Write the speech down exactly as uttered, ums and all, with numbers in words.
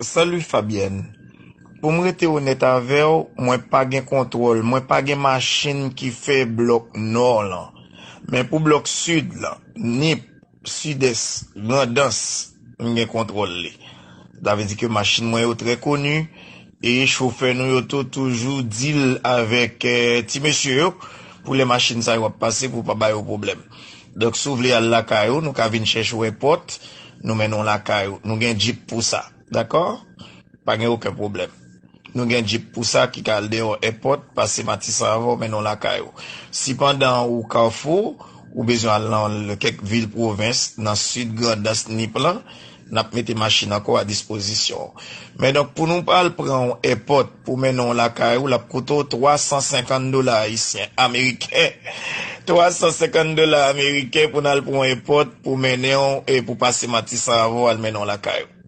Salut Fabienne. Pou m rete onèt avè w, mwen pa gen kontwòl, mwen pa gen machin ki fè blòk nò lan. Men pou blòk sid lan, Nip, Sidès, Grandans, m gen kontwòl li. Sa vle di ke machin mwen yo trè koni e chofè nou yo tou toujou deal avèk eh, ti mesye yo pou lè machin sa yo ap pase pou pa ba yo pwoblèm. Donk, si w vle al lakay ou, nou ka vin chèche w èpòt, nou mennen w lakay ou. Nou gen djip pou sa. Dakò? Pa gen okenn pwoblèm. Nou gen djip pou sa ki ka al deyò èpòt, pase Matisan avè w, mennen w lakay ou. Si pandan ou Kafou, ou bezwen al nan kèk vil pwovens, nan sid Grandans, Nip lan, n ap mete machin ankò a dispozisyon w. Men donk, pou nou al pran w èpòt pou mennen w lakay ou, l ap koute w twa san senkant dola ayisyen, ameriken. Twa san senkant dola ameriken pou n al pran w èpòt pou mennen w e pou pase Matisan avè w al mennen w lakay ou.